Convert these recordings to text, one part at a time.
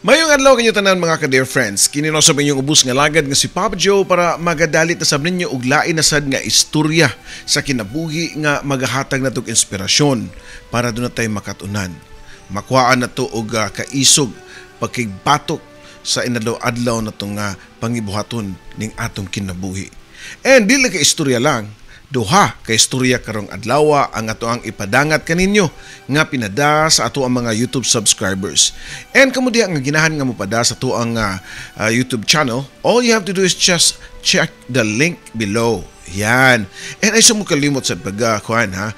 Mayong adlaw kanyo tanan mga ka-dear friends. Kini na sa inyong ubos nga lagad nga si Papa Joe para magadalit na sab ninyo og lain na sad nga istorya sa kinabuhi nga magahatag natog inspirasyon para doon na tayo makatunan. Makuhaan na to og kaisog pagkigbatok sa inadlaw-adlaw na itong pangibuhaton ning atong kinabuhi. And dili ka istorya lang, duha ka istorya karong adlaw ang ato ang ipadangat kaninyo nga pinada sa ato ang mga YouTube subscribers. And kamo diha nga ginahan nga mopada sa ato ang YouTube channel, all you have to do is just check the link below. Yan. And ay sa mo kalimot sa pag kuan ha,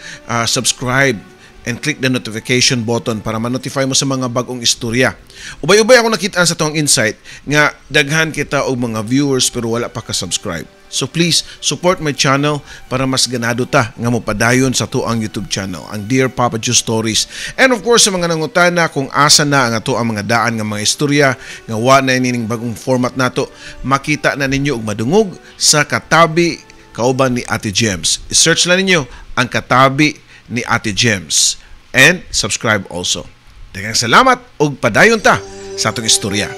subscribe and click the notification button para ma-notify mo sa mga bagong istorya. Ubay-ubay ako nakita sa atong insight nga daghan kita og mga viewers pero wala pa ka-subscribe. So please support my channel para mas ganado ta nga mopadayon sa ato ang YouTube channel, ang Dear Papa Joe Stories. And of course sa mga nangutana kung asa na ang ato ang mga daan nga mga istorya nga wa na ining bagong format nato, makita na ninyo og madungog sa Katabi kauban ni Ate Gems. I-search lang ninyo ang Katabi ni Ate Gems and subscribe also. Daghang salamat ug padayon ta sa atong istorya.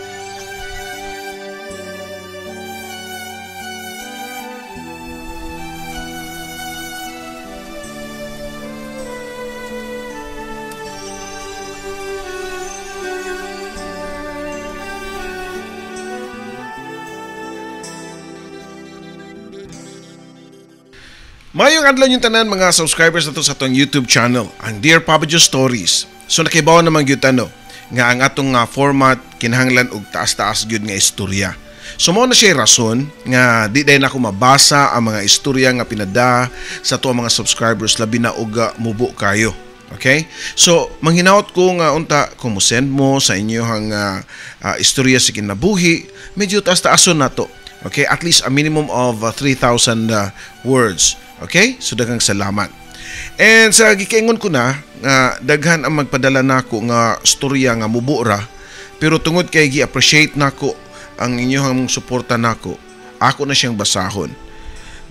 Mayong adlaw yung tanan mga subscribers nato sa atong YouTube channel, ang Dear Papa Joe Stories. So nakibaw naman gyud ano nga ang atong format kinahanglan og taas-taas gyud nga istorya. So mao na siya rason nga di dahil nako mabasa ang mga istorya nga pinada sa ato ang mga subscribers labi na og mubo kayo. Okay? So manghinawot ko nga unta kung mo-send mo sa inyong istorya sa kinabuhi, medyo taas-taason nato. Okay? At least a minimum of 3,000 words. Okay? So daghang salamat. And sa gikaingon ko na nga daghan ang magpadala nako nga storya nga mubo ra, pero tungod kay gi-appreciate nako ang inyong suporta nako, ako na siyang basahon.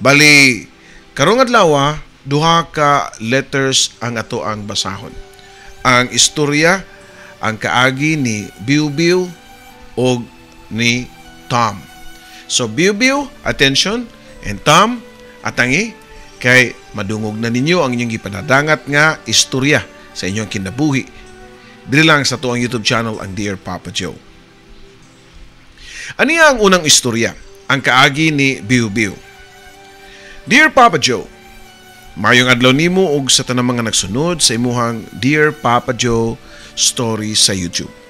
Bali karong adlaw duha ka letters ang ato ang basahon. Ang istorya ang kaagi ni Biu Biu og ni Tom. So Biu Biu, attention, and Tom, atangi kay madungog na ninyo ang inyong gipanadangat nga istorya sa inyong kinabuhi. Diri lang sa tuang YouTube channel ang Dear Papa Joe. Aniya ang unang istorya, ang kaagi ni Biu Biu. Dear Papa Joe, mayong adlaw nimo og sa tanang mga nagsunod sa imuhang Dear Papa Joe Story sa YouTube.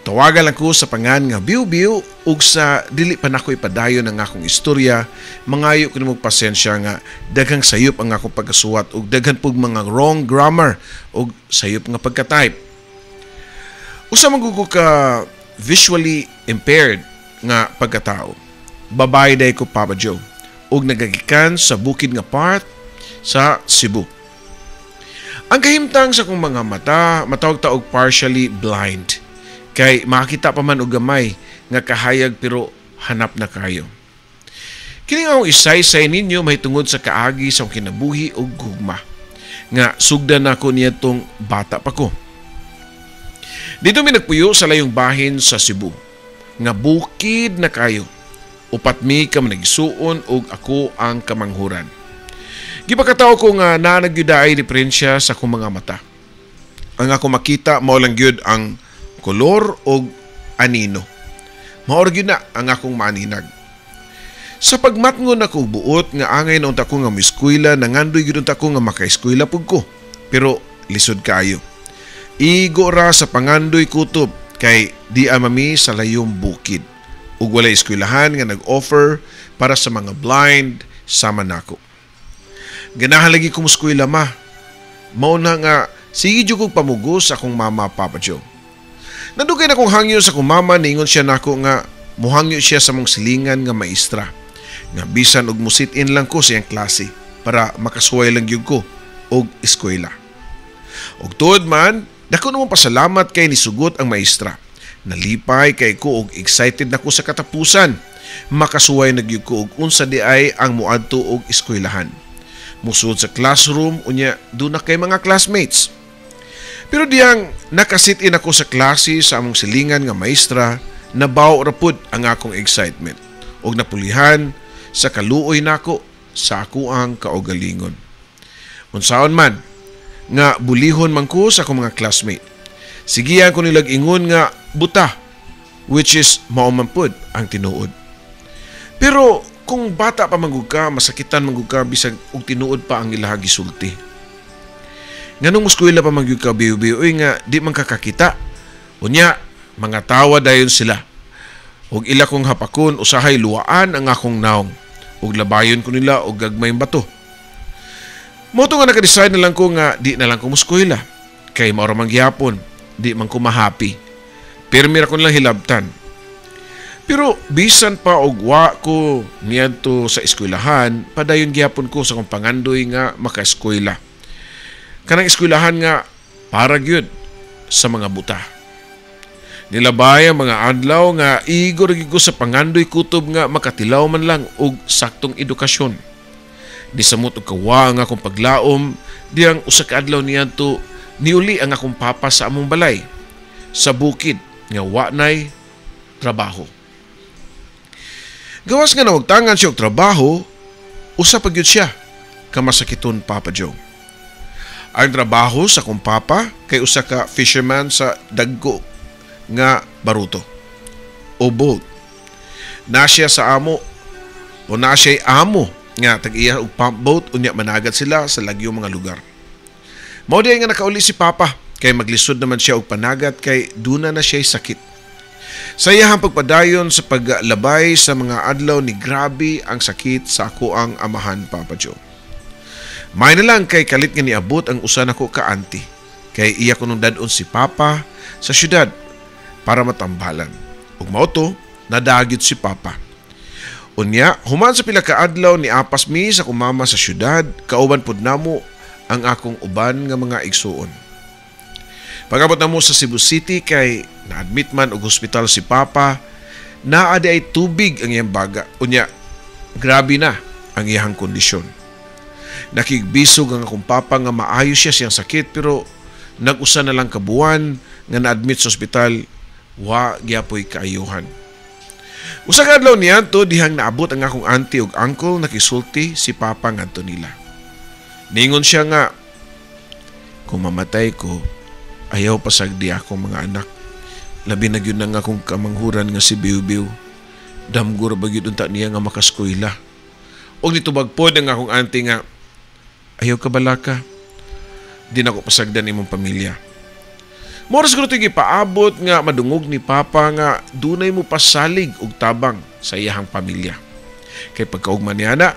Tawagan lang ko sa pangan nga Biu Biu ug sa dili pa nako ipadayon ang akong istorya, mangayo ko nimo pasensya nga daghang sayop ang akong pagkasuwat ug daghan pug mga wrong grammar ug sayop nga pagka-type. Usa man gud ko ka visually impaired nga pagkatao. Babae day ko, Papa Joe, ug nagagikan sa bukid nga part sa Cebu. Ang kahimtang sa akong mga mata matawag ta og partially blind. Kay makita pa man og gamay nga kahayag pero hanap na kayo. Kini nga akong isaysay ninyo mahitungod sa kaagi sa akong kinabuhi og gugma nga sugdan nako niadtong bata pa ko. Dito mi nagpuyo sa layong bahin sa Cebu nga bukid na kayo. Upat mi ka managisuon og ako ang kamanghuran. Gipakatao ko nga naa na gyud ay diferensya sa akong mga mata. Ang ako makita mao lang gyud ang kolor og anino. Mao ra gyud na ang akong maaninag. Sa pagmatngon ako buot nga angay na unta ko nga moeskwela, nangandoy gyud unta ko nga makaeskwela pug ko. Pero lisod kaayo. Igo ra sa pangandoy kutob kay di amami sa layong bukid. Ug walay eskwelahan nga nag-offer para sa mga blind sama nako. Ganahan lagi ko moeskwela ma. Mao na nga sige jud kog pamugos akong mama, Papa Joe. Nadugay na kong hangyo sa akong mama, niingon siya nako nga muhangyo siya sa mong silingan nga maestra. Nga bisan og musit-in lang ko sa iyang klase para makasuway lang gyud ko og eskwela. Og tuod man, dako namang pasalamat kay nisugot ang maestra. Nalipay kay ko og excited na ko sa katapusan. Makasuway na gyud ko og unsa di ay ang muadto og eskwelahan. Musud sa classroom unya duna kay mga classmates. Pero diyang nakasit-in ako sa klase sa among silingan nga maestra, nabaw ra pud ang akong excitement ug napulihan sa kaluoy nako sa akuang kaugalingon. Unsaon man nga bulihon man ko sa akong mga classmate. Sigihan ko nilag ingon nga buta, which is mao man pud ang tinuod. Pero kung bata pa man gud ka, masakitan man gud ka bisag og tinuod pa ang ilaha gisulti. Nganong moskwela pa man gyud ka, biyo-biyo, uy, nga di man kakakita. Unya, mga tawa dayon sila. Ug ila kong hapakon, usahay luwaan ang akong naong. Ug labayon ko nila og gagmayng bato. Mao to nga naka-decide na lang ko nga di na lang ko moskwela. Kay mao ra man gihapon, di man ko ma-happy. Pirmi ra ko nilang hilabtan. Pero bisan pa og wa ko niadto sa eskwelahan, padayon gihapon ko sa akong pangandoy nga makaeskwela. Kanang eskwelahan nga para gyud sa mga buta. Nilabay ang mga adlaw nga igo ra gyud ko sa pangandoy kutob nga makatilaw man lang og saktong edukasyon. Nisamot og kawa ang akong paglaom diyang usa ka adlaw niadto niuli ang akong papa sa among balay sa bukid nga wa nay trabaho. Gawas nga nawagtangan siya og trabaho, usa pa gyud siya ka masakiton, Papa Joe. Ang trabaho sa akong papa kay usa ka fisherman sa dagko nga baruto o boat. Na siya sa amo o na siya amo nga tag-iya og pump boat, unya managat sila sa lagyo mga lugar. Mao diay nga nakauli si papa kay maglisod naman siya og panagat kay duna na siya sakit. Sa iyahang pagpadayon sa paglabay sa mga adlaw ni grabe ang sakit sa ako ang amahan, Papa Joe. May na lang kay kalit nga niabot ang usa nako ka auntie kay iya kunong dad-on si Papa sa syudad para matambalan. Ug mao to nadagit si Papa. Unya, human sa pila ka adlaw ni apas mi sa akong mama sa syudad, kauban pud namo ang akong uban nga mga igsuon. Pag-abot namo sa Cebu City kay na-admit man og hospital si Papa, naa di ay tubig ang iyang baga. Unya, grabe na ang iyang kondisyon. Nakigbisog ang akong papa nga maayo siya siyang sakit, pero nag-usa na lang kabuan nga na-admit sa ospital, wa gyapoy kaayuhan. Usa ka adlaw niadto dihang naabot ang akong auntie ug uncle, nakisulti si Papa ngadto nila. Ningon siya nga, "Kung mamatay ko, ayaw pasagdi akong mga anak. Labi na gyud nang akong kamanghuran nga si Biu Biu. Damgo ra ba gyud unta niya nga makaskwela." Og nitubag pod ang akong auntie nga, "Ayaw ka balaka. Di na ko pasagdan imong pamilya." Mao ra siguro ito'y gipaabot nga madungog ni Papa nga dunay mo pasalig og tabang sa iyahang pamilya. Kay pagkaugma niya na,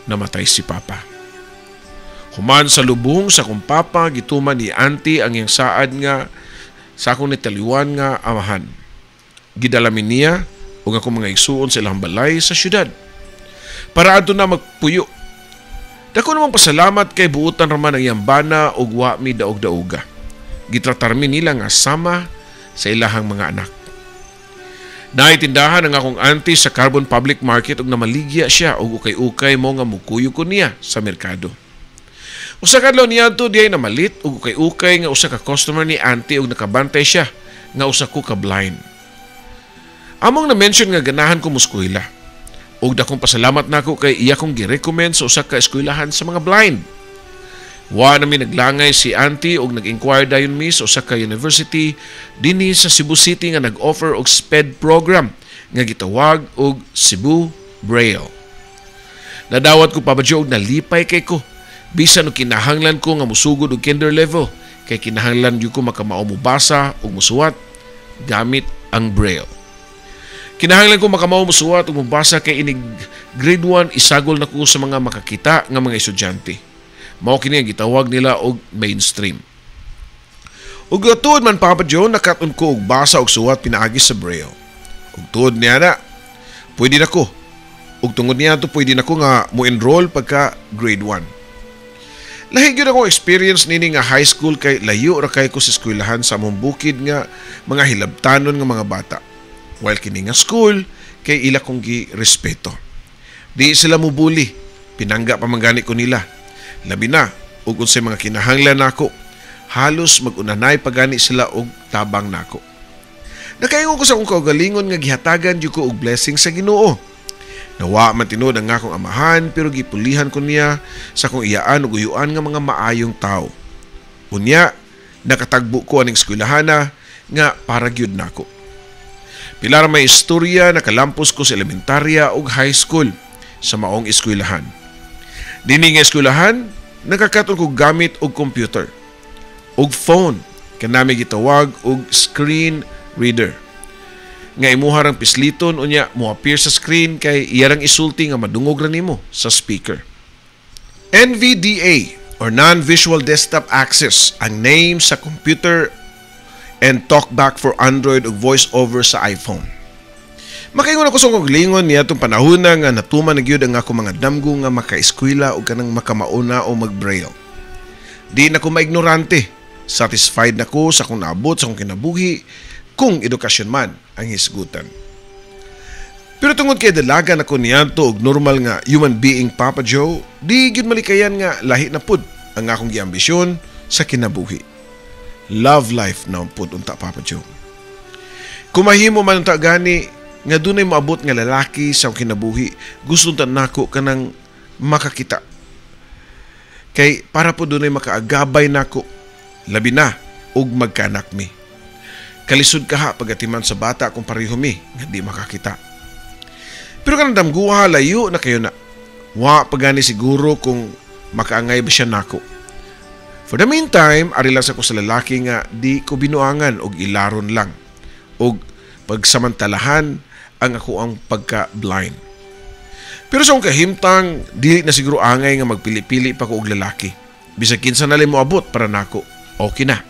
namatay si Papa. Human sa lubong sa akong papa, gituman ni auntie ang iyang saad nga sa akong nitaliwan nga amahan. Gidalamin niya ug akong mga igsuon sa ilang balay sa syudad para adto na magpuyo. Dako namang pasalamat kay buutan raman ang iyang bana ug wa mi daog-daoga. Gitratar mi nila nga sama sa ilahang mga anak. Naitindahan ang akong auntie sa Carbon Public Market ug namaligya siya og ukay-ukay mo nga mukuyo ko niya sa merkado. Usa ka adlaw niadto diay namalit og ukay-ukay nga usa ka customer ni auntie ug nakabantay siya nga usa ko ka blind. Among na-mention nga ganahan ko moskwela. Ug dakong pasalamat nako kay iya kong gi-recommend sa usa ka eskwelahan sa mga blind. Wa na mi naglangay si auntie og nag-inquire dayon mi sa usa ka university dinhi sa Cebu City nga nag-offer og SPED program nga gitawag og Cebu Braille. Nadawat ko, Papa Joe, og nalipay kay ko. Bisan og kinahanglan ko nga musugod og kinder level kay kinahanglan gyud ko makamao mobasa ug mosuwat gamit ang Braille. Kinahanglan ko makamao mosuwat ug mobasa kay inig grade 1 isagol na ko sa mga makakita nga mga estudyante. Mao kini ang gitawag nila og mainstream. Ug tuod man, Papa Joe, nakat-on ko og basa og suwat pinaagi sa Braille. Ug tuod niya na, pwede na ko. Ug tungod niya to, pwede na ko nga mo-enroll pagka grade 1. Lahi gyud akong experience nini nga high school kay layo ra kay ko sa eskwelahan sa among bukid nga mga hilabtanon nga mga bata. While kini nga school kay ila kong gi-respeto. Di sila mubuli, pinangga pa man gani ko nila. Labi na ug unsay mga kinahanglan nako. Halos mag-unanay pa gani sila og tabang nako. Nakaingon ko sa akong kaugalingon nga gihatagan jud ko og blessing sa Ginoo. Nawa man tinuod ang akong amahan, pero gipulihan ko niya sa akong iyaan ug uyuan nga mga maayong tawo. Unya, nakatagbo ko aning eskwelahana nga para gyud nako. Pila ra may istorya, nakalampos ko sa elementarya ug high school sa maong eskwelahan. Dinhi nga eskwelahan, nakakaton ko gamit og computer ug phone kanami gitawag og screen reader. Nga imuha rang pisliton, unya mo appear sa screen kay iyarang isulti nga madungog ra nimo sa speaker. NVDA or Non-Visual Desktop Access ang name sa computer and TalkBack for Android ug VoiceOver sa iPhone. Makaingon ako sa akong lingon niya itong panahon na nga natuman na gyud ang akong mga damgo nga makaeskwela o kanang makamauna o mag-braille. Di na ko maignorante. Satisfied na ko sa akong naabot sa akong kinabuhi kung edukasyon man ang hisgutan. Pero tungod kay dalaga na ko niadto og normal nga human being, Papa Joe, di gyud malikayan nga lahi na pud ang akong giambisyon sa kinabuhi. Love life na pud unta, Papa Joe. Kumahimo man unta gani nga dunay moabot nga lalaki sa akong kinabuhi, gusto unta nako kanang makakita. Kay para po dunay makaagabay nako, labi na og magkanak mi. Kalisod kaha pagatiman sa bata kung pareho mi nga di makakita. Pero kanang damguha, layo na kayo na. Wa pagani siguro kung makaangay ba siya nako. For the meantime, ari lang sa ko sa lalaki nga di ko binuangan og ilaron lang. Og pagsamantalahan ang ako ang pagka-blind. Pero sa akong kahimtang, dili na siguro angay nga magpili-pili pa ko og lalaki. Bisag kinsa na mo abot para nako, okay na.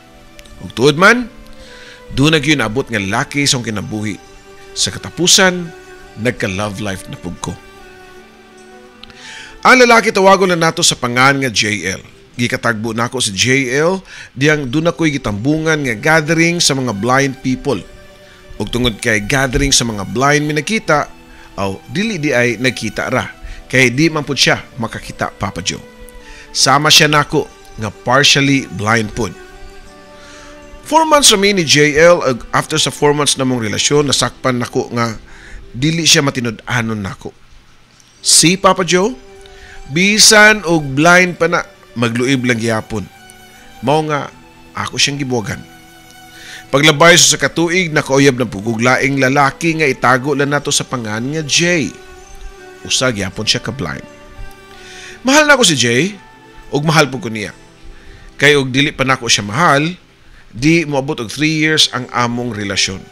Ug tuod man, doon na gyud naabot nga lalaki sa akong kinabuhi. Sa katapusan, nagka-love life na pug ko. Ang lalaki, tawagon na nato sa pangan nga JL. Gikatagbo nako si JL diyang doon ako'y gitambungan nga gathering sa mga blind people. Ug tungod kay gathering sa mga blind mi nakita, aw dili di ay nagkita ra. Kay di man pud siya makakita, Papa Joe. Sama siya nako nga partially blind pud. 4 months kami ni JL. After sa 4 months na mong relasyon, nasakpan nako nga dili siya matinud-anon nako. Si Papa Joe, bisan og blind pa na, magluib lang gihapon. Mao nga ako siyang gibuwagan. Paglabay sa katuig, nakauyab na pud kog laing lalaki nga itago lang nato sa pangan nga Jay. Usa gyapon siya ka blind. Mahal na ako si Jay, ug mahal pud ko niya. Kay og dili pa nako siya mahal, di moabot og 3 years ang among relasyon.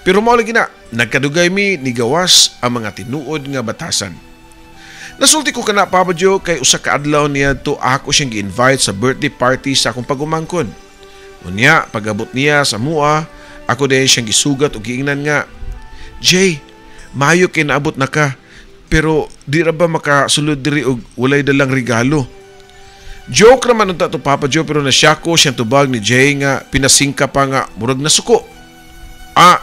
Pero mao lagi na, nagkadugay mi, nigawas ang mga tinuod nga batasan. Nasulti ko kana, Papa Joe, kay usa ka adlaw niya to ako siyang gi-invite sa birthday party sa akong pagumangkon. Unya, pag-abot niya sa mua, ako din siyang gisugat ug giingnan nga, "Jay, maayo kay naabot na ka, pero di ra ba makasulod diri og walay dalang regalo?" Joke naman unta to, Papa Joe, pero nasyak ko siyang tubag ni Jay nga pinasingka pa nga murag nasuko. "Ah,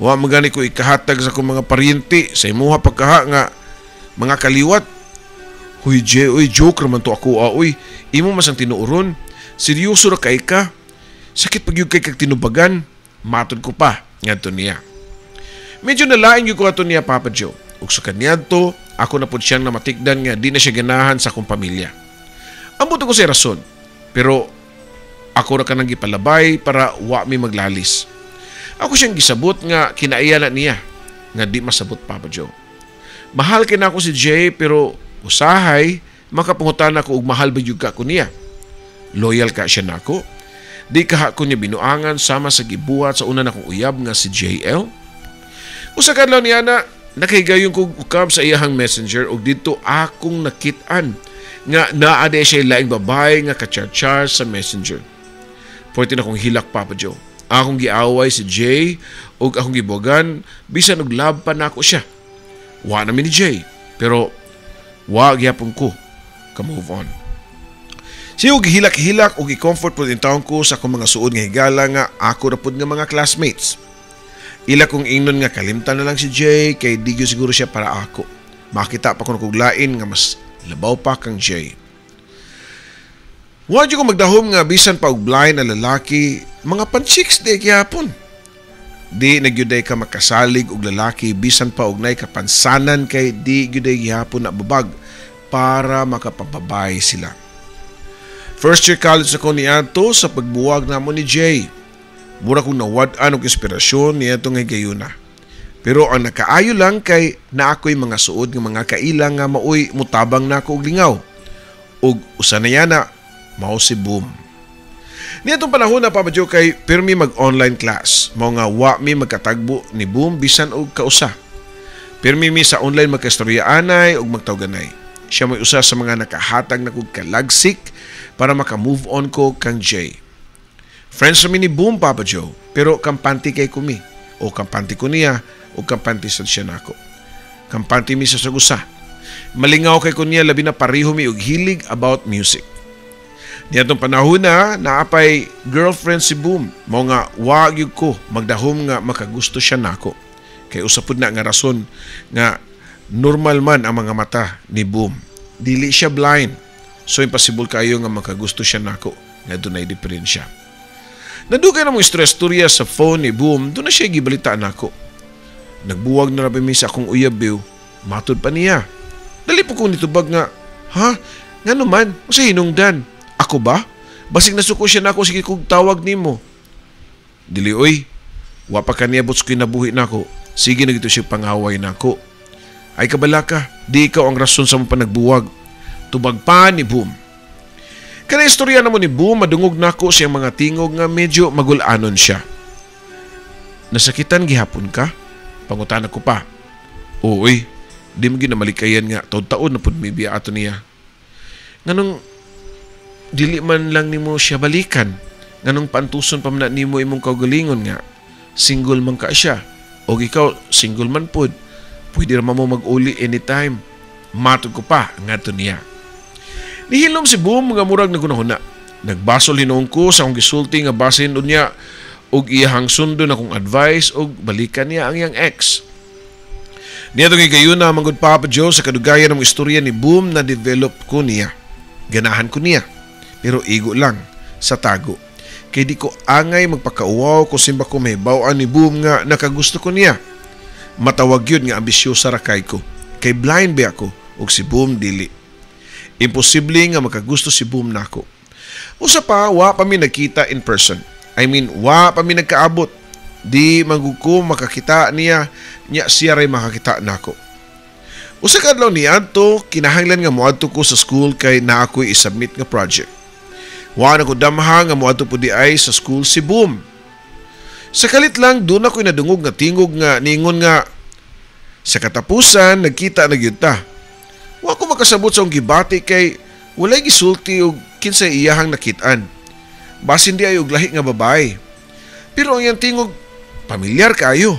wa man gani ko ikahatag sa akong mga paryente sa imuha pagkaha nga mga kaliwat." "Huy Jay, uy, joke raman to ako ah, uy. Imo mas ang tinuoron. Seryoso ra kay ka. Sakit pag kay kag tinubagan." Matod ko pa ngadto niya. Medyo nalain gyud ko ato niya, Papa Joe. Ug sa kaniadto, ako na pud siyang namatikdan nga di na siya ganahan sa akong pamilya. Ambot ko sa rason. Pero ako ra kanang gipalabay para wa mi maglalis. Ako siyang gisabot nga kinaiya na niya nga di masabot, Papa Joe. Mahal kay nako si Jay, pero usahay makapangutan ako og mahal ba jud ka ko niya. Loyal ka siya nako? Di kaha ko niya binuangan sama sa gibuhat sa una nakong uyab nga si JL? Usa ka adlaw niya na nakahigayon kog ukab sa iyahang Messenger ug didto akong nakit-an nga naa diay siya laing babae nga kacharchar sa Messenger. Pwede na kong hilak, Papa Joe. Akong giaway si Jay ug akong gibuwagan bisan og love pa nako siya. Wa na mi ni Jay, pero wa gyapon ko ka move on. Siya og gihilak-hilak ug i-comfort pud intawon ko sa akong mga suod nga higala nga ako ra pud nga mga classmates. Ila kong ingnon nga kalimtan na lang si Jay kay di gyud siguro siya para ako. Makita pa ko kog lain nga mas labaw pa kang Jay. Wa ko magdahom nga bisan pa og blind na lalaki, mga panchicks di gyapon. Di na gyud ka makasalig og lalaki bisan pa og nay kapansanan kay di gyud gihapon na babag para makapababay sila. First year college ako niadto sa pagbuwag namo ni Jay. Mura kong nawad-an og inspirasyon niadtong higayuna. Pero ang nakaayo lang kay naa ko'y mga suod nga mga kaila nga maoy mutabang nako og lingaw. Og usa na yana, mao si Boom. Niadtong panahon na, Papa Joe, kay pirmi mag-online class. Mao nga wa mi magkatagbo ni Boom bisan og kausa. Pirmi mi sa online magkastorya anay og magtawganay. Siya may usa sa mga nakahatag na kog kalagsik para maka-move on ko kang Jay. Friends mi ni Boom, Papa Joe, pero kampante kay kumi. O kampante ko niya o kampante sad siya nako. Kampante mi sa sagusa. Malingaw kay ko niya, labi na pareho mi og hilig about music. Niadtong panahon na naapay girlfriend si Boom. Mao nga wa gyud ko magdahom nga makagusto siya nako. Kay usa pud na nga rason nga normal man ang mga mata ni Boom. Dili siya blind. So impossible kayo nga makagusto siya nako nga dunay diferensya. Nadugay na mong istorya sa phone ni Boom, doon na siya gibalita nako. Nagbuwag na rabi mi sa akong uyab biw, matod pa niya. Dali po kong nitubag nga, "Ha? Nga naman, sa hinungdan? Ako ba? Basig nasuko siya nako, sige kog tawag nimo." "Dili oy, wa pa kaniya sa kinabuhi nako. Sige na gito siya pangaway nako." "Ay kabalaka, di ikaw ang rason sa mong panagbuwag," tubag pa ni Boom. Kana istorya namo ni Boom, madungog nako siyang mga tingog nga medyo magulanon siya. "Nasakitan gihapon ka?" pangutana ko pa. "Ooy, di mo ginamalikayan nga taon-taon na pud may biya ato niya." "Nganong dili man lang nimo siya balikan? Nganong pantuson pa man na nimo imong kaugalingon nga single man ka siya o ikaw single man pud? Pwede ra mo mag-uli anytime," matod ko pa ngadto niya. Nihilom si Boom nga murag nagunahuna. Nagbasol hinuon ko sa akong gisulti nga basin unya og iyahang sundon akong advice og balikan niya ang iyang ex. Niadtong higayuna manggod, Papa Joe, sa kadugayan ng istorya ni Boom na develop ko niya. Ganahan ko niya. Pero igo lang sa tago. Kay di ko angay magpakauwaw kung simba ko mahibaw-an ni Boom nga nakagusto ko niya. Matawag yun nga ambisyosa ra kay ko. Kay blind ba ako ug si Boom dili. Imposible nga makagusto si Boom nako. Usa pa, wa pa mi nagkita in person. I mean, wa pa mi nagkaabot. Di man gud ko makakita niya, nya siya ray makakita nako. Usa ka adlaw niadto, kinahanglan nga moadto ko sa school kay naa ko'y i-submit nga project. Wa na ko damha nga moadto po di ay sa school si Boom. Sa kalit lang, doon ako'y nadungog nga tingog nga ningon nga sa katapusan nagkita na gyud ta. Wa ko makasabot sa akong gibati kay walay gisulti og kinsay iyahang nakit-an. Basin di ay og lahi nga babae. Pero ang iyang tingog pamilyar kayo.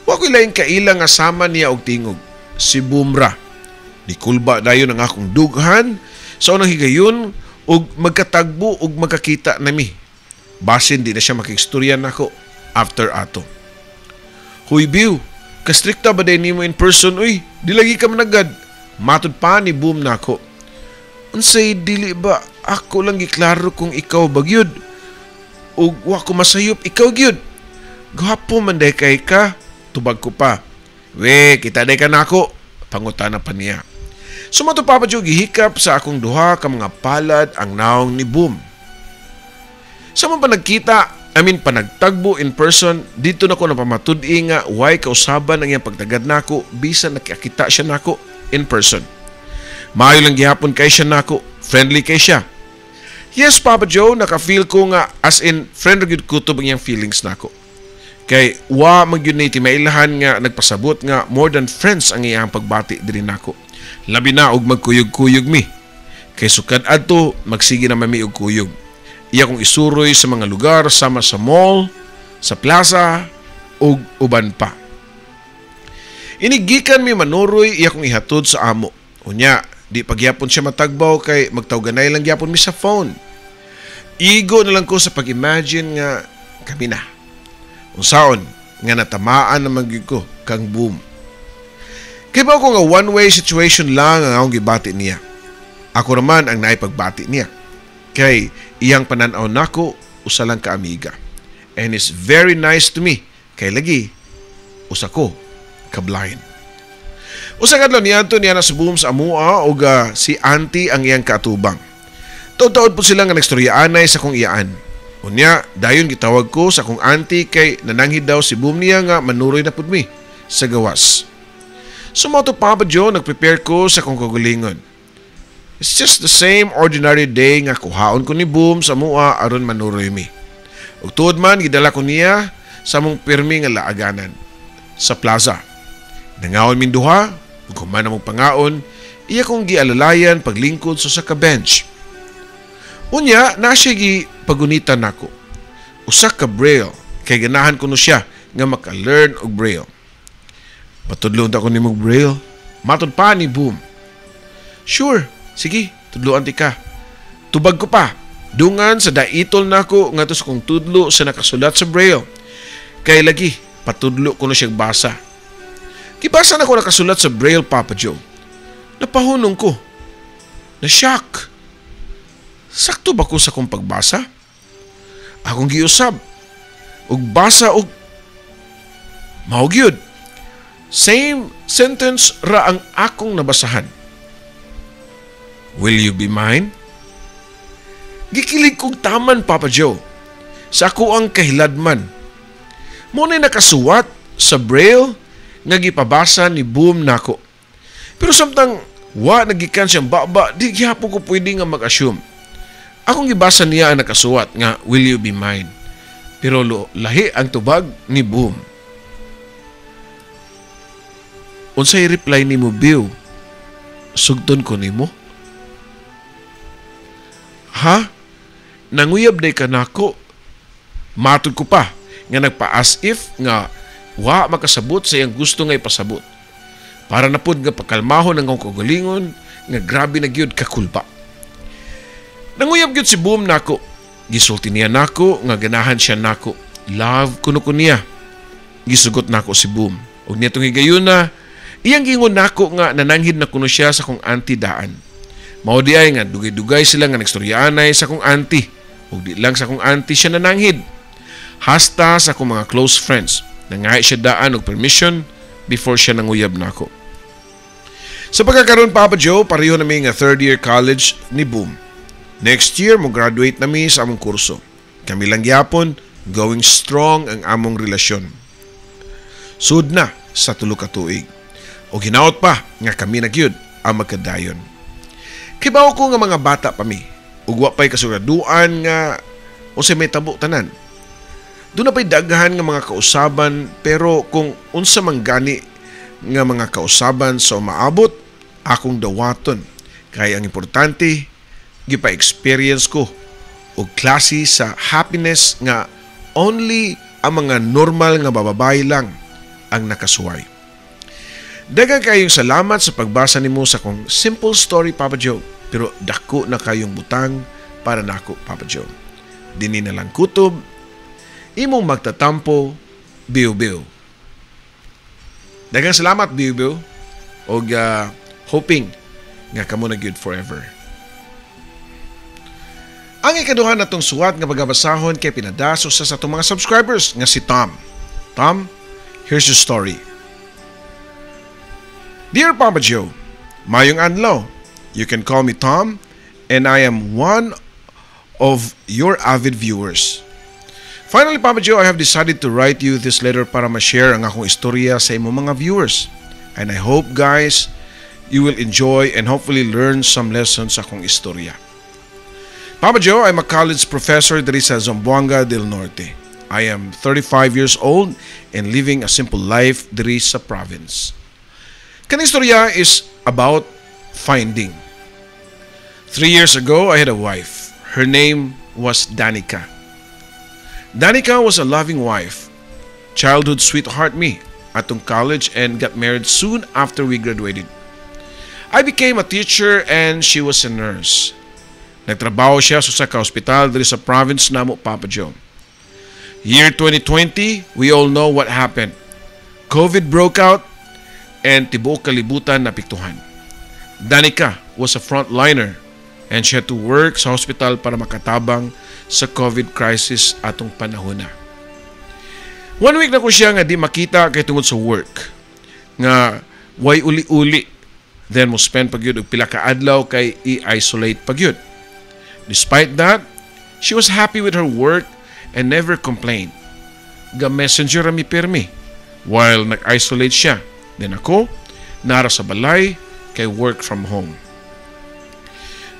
Wa ko'y laing kaila nga sama niya og tingog. Si Boomra. Nikulba dayon ang akong dughan sa unang higayon ug magkatagbo ug magkakita nami. Basin di na siya makigstorya nako after ato. "Huy Biw, kastrikta ba day nimo in person uy? Di lagi ka managad," matod pa ni Boom nako. "Unsay dili ba? Ako lang giklaro kung ikaw ba gyud. Ug wa ko masayop ikaw gyud. Gwapo man day kay ka," tubag ko pa. "We, kita day ka nako?" pangutana pa niya. Sumato, Papa Joe, gihikap sa akong duha ka mga palad ang naong ni Boom. Sa mga panagkita, I mean panagtagbo in person, dito na ko napamatud-i nga way kausaban ang iyang pagtagad nako bisan nakakita siya nako in person. Maayo lang gihapon kay siya nako, friendly kay siya. Yes, Papa Joe, naka-feel ko nga as in friend ra gyud kutob ang iyang feelings nako. Kay wa man gyud ni timailahan nga nagpasabot nga more than friends ang iyang pagbati diri nako. Labi na og magkuyog-kuyog mi. Kay sukad adto magsige na mami og kuyog. Iya kong isuroy sa mga lugar sama sa mall, sa plaza ug uban pa. Inigikan mi manuroy, iya kong ihatod sa amo. Unya, di pagyapon siya matagbaw kay magtawganay lang gyapon mi sa phone. Igo na lang ko sa pag-imagine nga kami na. Unsaon nga natamaan naman gyud ko kang Boom. Kay ba ko nga one-way situation lang ang akong gibati niya. Ako naman ang naay pagbati niya. Kay iyang pananaw nako usa lang ka amiga. And is very nice to me kay lagi usa ko ka blind. Usa ka adlaw, niadto niya na sa Boom sa amua og si auntie ang iyang kaatubang. Taud-taud po sila nga nagstoryaanay sa kong iyaan. Unya, dayon gitawag ko sa akong auntie kay nananghid daw si Boom niya nga manuroy na pud mi sa gawas. So mao to, Papa Joe, nagprepare ko sa akong kagalingon. It's just the same ordinary day nga kuhaon ko ni Boom sa amua aron manuroy mi. Ug tuod man, gidala ko niya sa among pirmi nga laaganan sa plaza. Nangaon min duha, ug human among pangaon, iya kong gialalayan paglingkod sa ka bench. Unya, na siya gi pagunitan nako. Usa ka braille, kay ganahan ko no siya nga maka-learn og braille. "Patudlo ta ko nimo braille," matod pa ni Boom. "Sure, sige, tudloan ti ka," tubag ko pa. Dungan sa daitol nako ngadto sa kong tudlo sa nakasulat sa braille. Kay lagi, patudlo ko na siya basa. Gibasa na ko nakasulat sa braille, Papa Joe. Napahunong ko. Na-shock. Sakto ba ko sa kong pagbasa? Akong giusab. Ug basa og mao gyud. Same sentence ra ang akong nabasahan. "Will you be mine?" Gikilig kog taman, Papa Joe. Sa ako ang kahiladman. Mao na nakasuwat sa braille nga gipabasa ni Boom nako. Pero samtang wa nagikan siyang baba, di gihapon ko pwede nga mag-assume. Akong gibasa niya ang nakasuwat nga "Will you be mine?" Pero lahi ang tubag ni Boom. "Unsay reply nimo, Bill? Sugton ko nimo?" "Ha? Nanguyab day ka nako?" Matod ko pa nga nagpa-as if nga wa makasabot sa iyang gusto nga ipasabot. Para na pud nga pakalmahon ang akong kaugalingon nga grabe na gyud kakulba. Nanguyab gyud si Boom nako. Gisulti niya nako nga ganahan siya nako. Love kuno ko niya. Gisugot nako si Boom. Ug nitong higayuna, iyang gingon nako nga nananghid na kuno siya sa kong auntie daan. Mao di ay nga dugay-dugay sila nga nagstoryaanay sa kong auntie. Ug di lang sa kong auntie siya nananghid. Hasta sa akong mga close friends. Nangay siya daan og permission before siya nanguyab nako. Sa pagkakaroon, Papa Joe, pareho nami nga third year college ni Boom. Next year, mo graduate nami sa among kurso. Kami lang gyapon, going strong ang among relasyon. Sud na sa 3 ka tuig. O hinaot pa nga kami na gyud ang magkadayon. Kibaw ko nga mga bata pa mi. Ug wa pa'y kasuguraduan nga unsay may tabo tanan. Doon na pa'y daghan nga mga kausaban, pero kung unsa man gani nga mga kausaban sa umaabot, akong dawaton. Kay ang importante, gipa-experience ko og klase sa happiness nga only ang mga normal nga bababae lang ang nakasuway. Daghang kayong salamat sa pagbasa nimo sa akong simple story, Papa Joe. Pero dako na kayong butang para nako, Papa Joe. Dini na lang kutob, imong magtatampo, Biu Biu. Daghang salamat, Biu Biu. Og hoping nga kamo na good forever. Ang ikaduha natong suwat nga pagabasahon kay pinadaso sa atong mga subscribers nga si Tom. Tom, here's your story. Dear Papa Joe, mayong adlaw. You can call me Tom, and I am one of your avid viewers. Finally, Papa Joe, I have decided to write you this letter para ma-share ang akong istorya sa imong mga viewers. And I hope, guys, you will enjoy and hopefully learn some lessons sa akong istorya. Papa Joe, I'm a college professor diri sa Zamboanga del Norte. I am 35 years old and living a simple life diri sa province. Kani istorya is about finding. 3 years ago, I had a wife. Her name was Danica. Danica was a loving wife, childhood sweetheart me atong college and got married soon after we graduated. I became a teacher and she was a nurse. Nagtrabaho siya sa usa ka ospital diri sa province namo, Papa Joe. Year 2020, we all know what happened. COVID broke out and tibuok kalibutan napiktuhan. Danica was a frontliner And she had to work sa hospital para makatabang sa COVID crisis atong panahon na. One week na ko siya nga di makita kay tungod sa work. Nga way uli-uli. Then mo spend pa gyud og pila ka adlaw kay i-isolate pa gyud. Despite that, she was happy with her work and never complained. Ga messenger mi pirmi while nag-isolate siya. Then ako, nara sa balay kay work from home.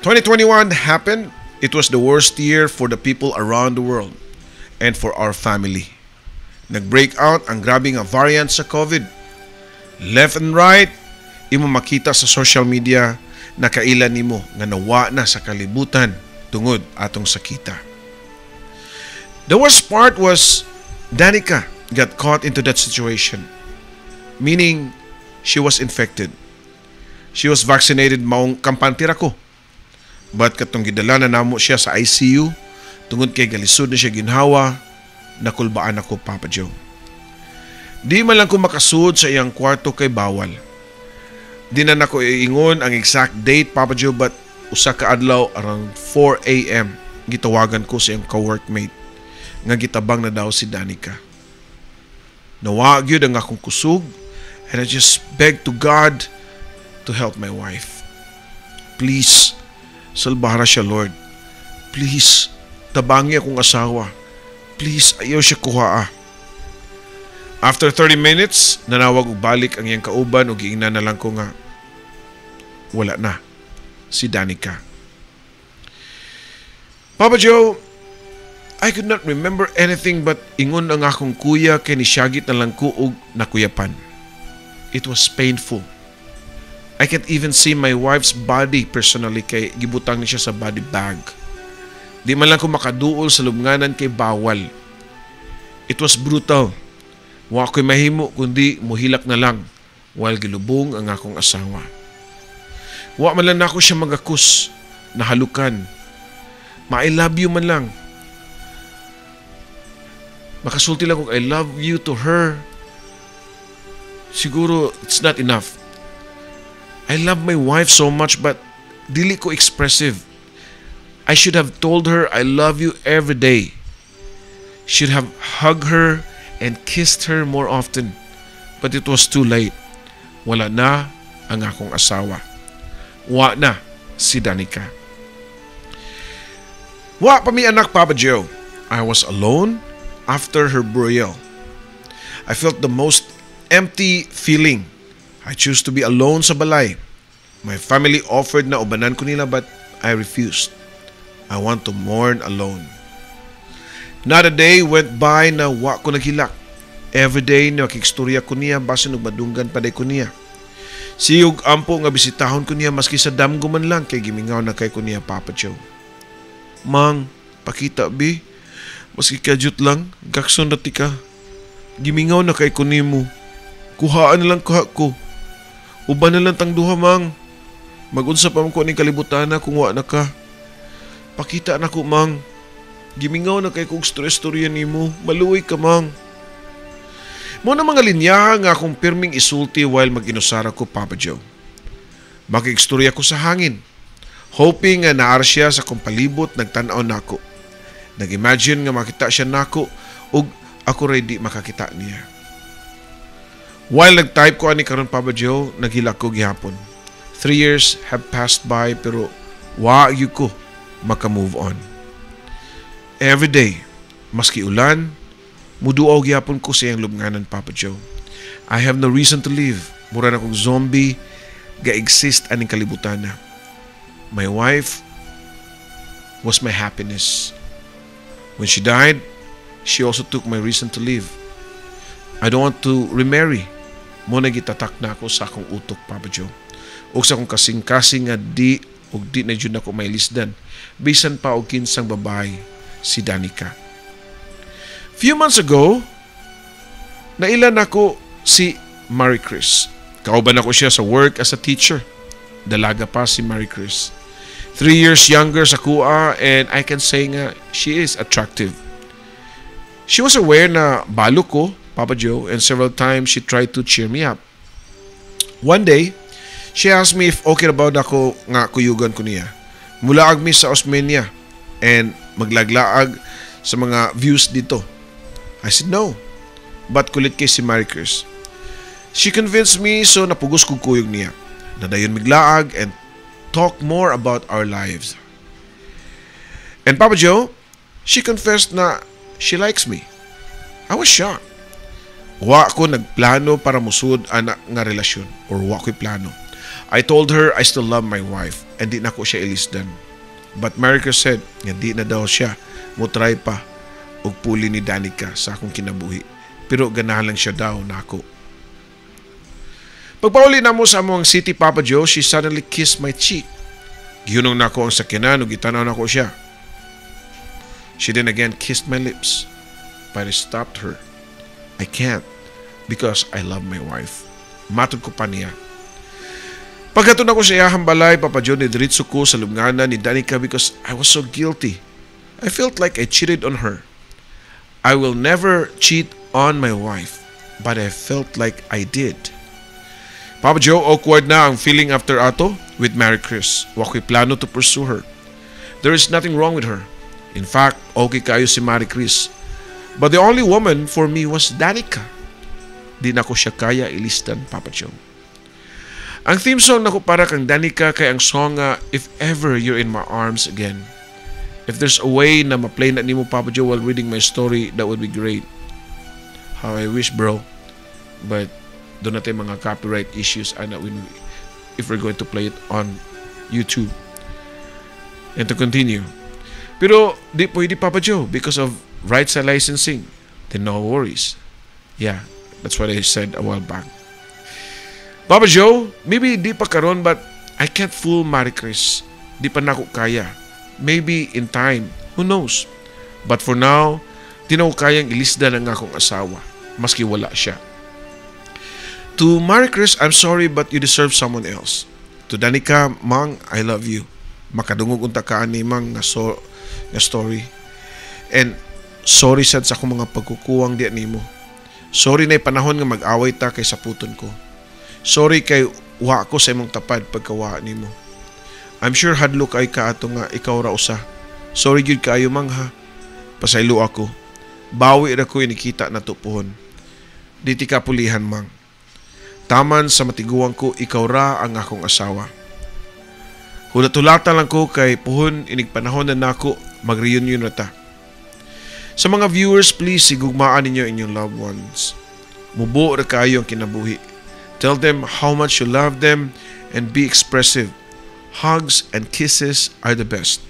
2021 happened. It was the worst year for the people around the world and for our family. Nag-break out ang grabe nga variant sa COVID. Left and right, imo makita sa social media na kaila nimo nga nawa na sa kalibutan tungod atong sakita. The worst part was Danica got caught into that situation. Meaning, she was infected. She was vaccinated, maong kampante ra ko. But katong gidala na namo siya sa ICU, tungod kay galisod na siya ginhawa, nakulbaan ako, Papa Joe. Di man lang ko makasud sa iyang kwarto kay bawal. Di na nako iingon ang exact date, Papa Joe, but usa ka adlaw around 4 a.m. gitawagan ko sa iyang ka-workmate nga gitabang na daw si Danica. Nawa gyud ang akong kusog and I just beg to God to help my wife. Please, salbara siya, Lord. Please, tabangi akong asawa. Please, ayaw siya kuhaa. After 30 minutes, nanawag og balik ang iyang kauban ug giingnan na lang ko nga wala na si Danica. Papa Joe, I could not remember anything, but ingon ang akong kuya kay nisyagit na lang ko og nakuyapan. It was painful. I can't even see my wife's body personally kay gibutang ni siya sa body bag. Di man lang ko makaduol sa lubnganan kay bawal. It was brutal. Wa ko'y mahimo kundi muhilak na lang while gilubong ang akong asawa. Wa man lang nako siya magakus, nahalukan. Ma-I love you man lang. Makasulti lang kung I love you to her. Siguro it's not enough. I love my wife so much, but dili ko expressive. I should have told her I love you every day. Should have hugged her and kissed her more often. But it was too late. Wala na ang akong asawa. Wa na si Danica. Wa pa mi anak, Papa Joe. I was alone after her burial. I felt the most empty feeling. I choose to be alone sa balay. My family offered na ubanan ko nila, but I refused. I want to mourn alone. Not a day went by na wa ko naghilak. Every day na makigstorya ko niya, basin og madunggan pa ko niya. Siyog ampo nga bisitahon ko niya maski sa damgo man lang kay gimingaw na kay ko niya, Papa Joe. "Mang, pakita bi. Maski kadyot lang, gakson na tika. Gimingaw na kay ko nimo. Kuhaan na lang kuha ko. Uban na lang tang duha, Mang. Magunsa pa man ko ning kalibutan na kung wa na ka. Pakita na ko, Mang. Gimingaw na kay kog storya nimo. Maluoy ka, Mang." Mao na mga linya nga akong pirming isulti while mag-inusara ko, Papa Joe. Makigstorya ko sa hangin. Hoping nga naar siya sa akong palibot nagtan-aw nako. Nag-imagine nga makita siya nako ug ako ray di makakita niya. While nag-type ko ani karon, Papa Joe, naghilak ko gihapon. 3 years have passed by pero wa gyud ko maka-move on. Every day, maski ulan, muduaw gihapon ko sa iyang lubnganan, Papa Joe. I have no reason to live. Mura na kong zombie ga-exist aning kalibutan na. My wife was my happiness. When she died, she also took my reason to live. I don't want to remarry. Mao na gitatak na ako sa akong utok, Papa Joe. O sa akong kasing-kasing nga di og di na jud nako mailisdan. Bisan pa og kinsang babae, si Danica. Few months ago, nailan ako si Marie Chris. Kauban ako siya sa work as a teacher. Dalaga pa si Marie Chris. 3 years younger sa akoa, and I can say nga she is attractive. She was aware na balo ko, Papa Joe, and several times she tried to cheer me up. One day, she asked me if okay ba ako nga kuyugan ko niya. Mulaag mi sa Osmeña and maglaglaag sa mga views didto. I said no. But kulit kay si Mary Chris. She convinced me, so napugos kog kuyog niya. Nadayon mig laag and talk more about our lives. And Papa Joe, she confessed na she likes me. I was shocked. Wa ko nagplano para musud ana nga relasyon or wa ko'y plano. I told her I still love my wife and di nako siya ilisdan. But Mary Chris said nga di na daw siya mo try pa og puli ni Danica sa akong kinabuhi. Pero ganahan lang siya daw nako. Pagpauli namo sa among city, Papa Joe, she suddenly kissed my cheek. Gihunong nako ang sakyanan ug gitanaw nako siya. She then again kissed my lips, but I stopped her. "I can't because I love my wife." Matod ko pa niya. Pagkadto nako sa iyahang balay, Papa Joe, nidiretso ko sa lubnganan ni Danica because I was so guilty. I felt like I cheated on her. I will never cheat on my wife, but I felt like I did. Papa Joe, awkward na ang feeling after ato with Mary Chris. Wa ko'y plano to pursue her. There is nothing wrong with her. In fact, okay kayo si Mary Chris. But the only woman for me was Danica. Di na ko siya kaya ilisdan, Papa Joe. Ang theme song nako para kang Danica kay ang song nga "If Ever You're in My Arms Again." If there's a way na ma-play na nimo, Papa Joe, while reading my story, that would be great. How I wish, bro. But duna tay mga copyright issues ana when if we're going to play it on YouTube. And to continue. Pero di pwede, Papa Joe, because of rights and licensing. Then no worries. Yeah, that's what I said a while back. Papa Joe, maybe di pa karon, but I can't fool Marie Chris. Di pa nako kaya. Maybe in time, who knows? But for now, di na ko kayang ilisdan ang akong asawa, maski wala siya. To Marie Chris, I'm sorry, but you deserve someone else. To Danica, Mang, I love you. Makadungog unta ka ani, Mang, nga story. And sorry sad sa akong mga pagkukuwang diha nimo. Sorry na panahon nga mag-away ta kay saputon ko. Sorry kay wa ko sa imong tapad pagkawa nimo. I'm sure hadlok kaayo ka ato nga ikaw ra usa. Sorry gyud kaayo, Mang, ha. Pasaylo ako. Bawi ra ko inikita nato puhon. Di tika pulihan, Mang. Taman sa matiguang ko, ikaw ra ang akong asawa. Hulat-hulata lang ko kay puhon inig panahon na nako mag-reunion na ta. Sa mga viewers, please higugmaan ninyo inyong loved ones. Mubo ra kayo ang kinabuhi. Tell them how much you love them and be expressive. Hugs and kisses are the best.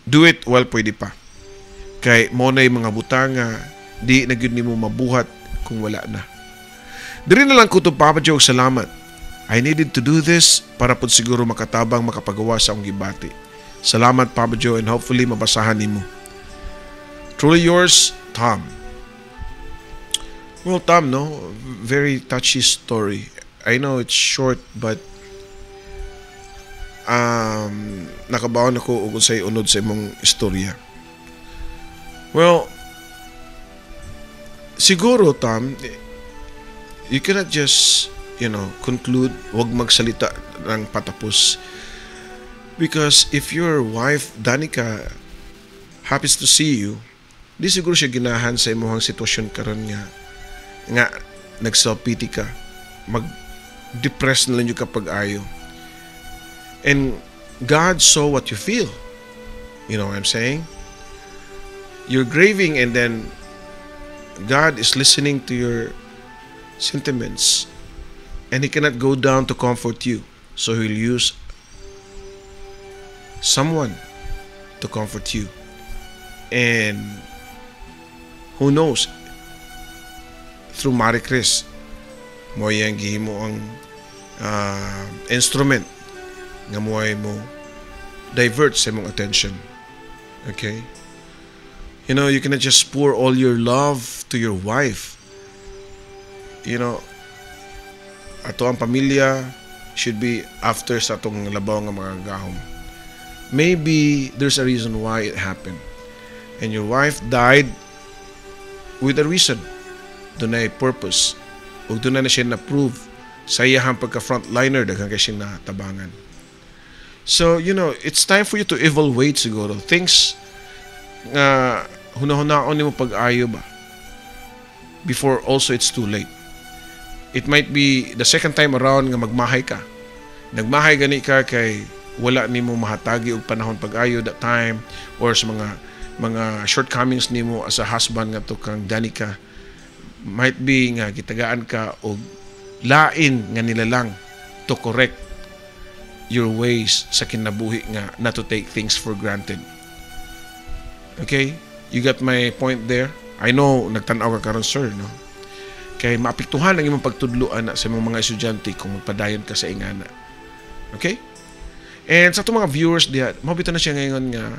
Do it while pwede pa. Kay mao na'y mga butang nga di na gyud nimo mabuhat kung wala na. Diri na lang ko to, Papa Joe, salamat. I needed to do this para pod siguro makatabang makapagawa sa akong gibati. Salamat, Papa Joe, and hopefully mabasahan nimo. Truly yours, Tom. Well, Tom, no? Very touchy story. I know it's short, but nakabaon ako og unsay unod sa imong istorya. Well, siguro, Tom, you cannot just conclude, wag magsalita ng patapos. Because if your wife, Danica, happens to see you, di siguro siya ginahan sa imong sitwasyon karon nga nag-self-pity ka, mag-depress na lang yung kapag ayo. And God saw what you feel. You know what I'm saying? You're grieving and then God is listening to your sentiments and He cannot go down to comfort you. So He'll use someone to comfort you. And who knows, through Marie Chris, mao yang gihimo ang instrument nga mo ay mo divert sa imong attention. Okay? You cannot just pour all your love to your wife. Ato ang pamilya should be after sa atong labaw nga mga gahom. Maybe there's a reason why it happened. And your wife died with a reason. Dunay purpose. Ug duna na siya na-prove sa iyahang pagka-frontliner, daghan kay siya natabangan. So, it's time for you to evaluate siguro things nga hunahunahon nimo pag-ayo ba before also it's too late. It might be the second time around nga magmahay ka. Nagmahay gani ka kay wala nimo mahatagi og panahon pag-ayo that time or sa mga shortcomings nimo as a husband ngadto kang Danica. Might be nga gitagaan ka og lain nga nilalang to correct your ways sa kinabuhi nga not to take things for granted. Okay? You got my point there? I know nagtan-aw ka karon, sir, no? Kay maapektuhan ang imong pagtudlo ana sa imong mga estudyante kung magpadayon ka sa ingana. Okay? And sa atong mga viewers diha, mao na siya ngayon nga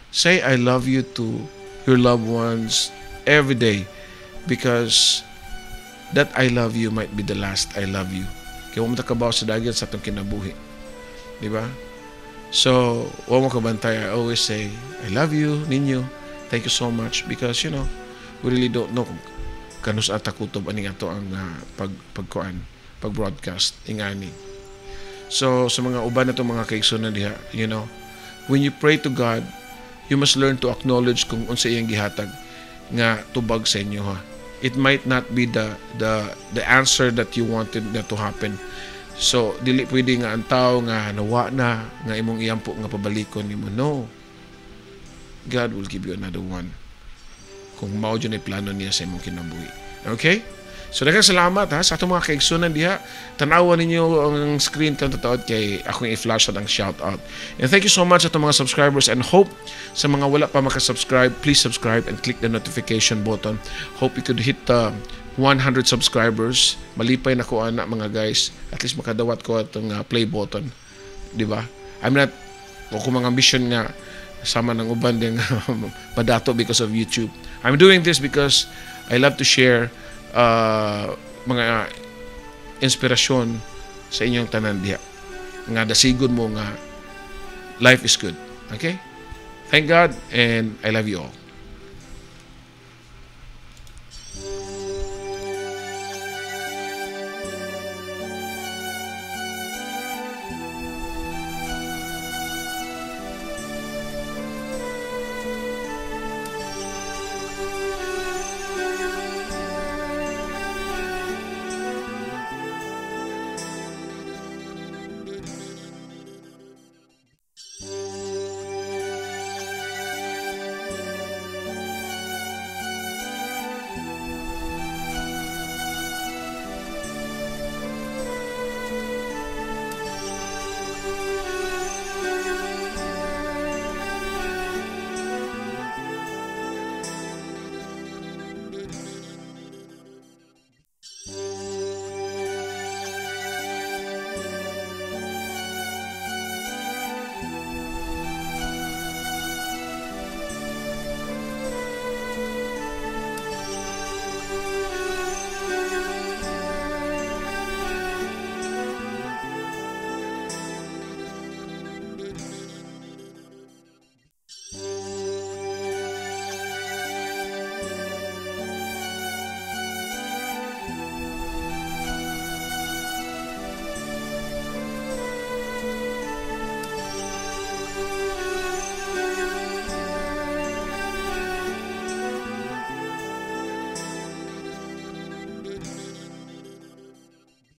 say "I love you" to your loved ones every day because that "I love you" might be the last "I love you." Kaya mo kabaw sa dagan sa atong kinabuhi. Di ba? So, wa mo kabantay, I always say, "I love you, ninyo. Thank you so much," because, we really don't know kung kanus-a ta kutob aning ato ang pagkuan, pag-broadcast ingani. So, sa mga uban na mga kaigsunan diha, when you pray to God, you must learn to acknowledge kung unsa iyang gihatag nga tubag sa inyo ha. It might not be the answer that you wanted na to happen. So, dili pwede nga ang tao nga nawa na nga imong iampo nga pabalikon nimo. No. God will give you another one kung mao jud ay plano niya sa imong kinabuhi. Okay? So daghang salamat ha sa atong mga kaigsunan diha. Tan-awan ninyo ang screen kan tataod kay akong i-flash ang shout out. And thank you so much sa atong mga subscribers and hope sa mga wala pa maka-subscribe, please subscribe and click the notification button. Hope you could hit the 100 subscribers. Malipay na ko ana, mga guys. At least makadawat ko atong play button. Di ba? I'm not ko mga ambition nga sama ng uban din padato because of YouTube. I'm doing this because I love to share mga inspirasyon sa inyong tanan diha. Nga dasigon mo nga life is good. Okay? Thank God and I love you all.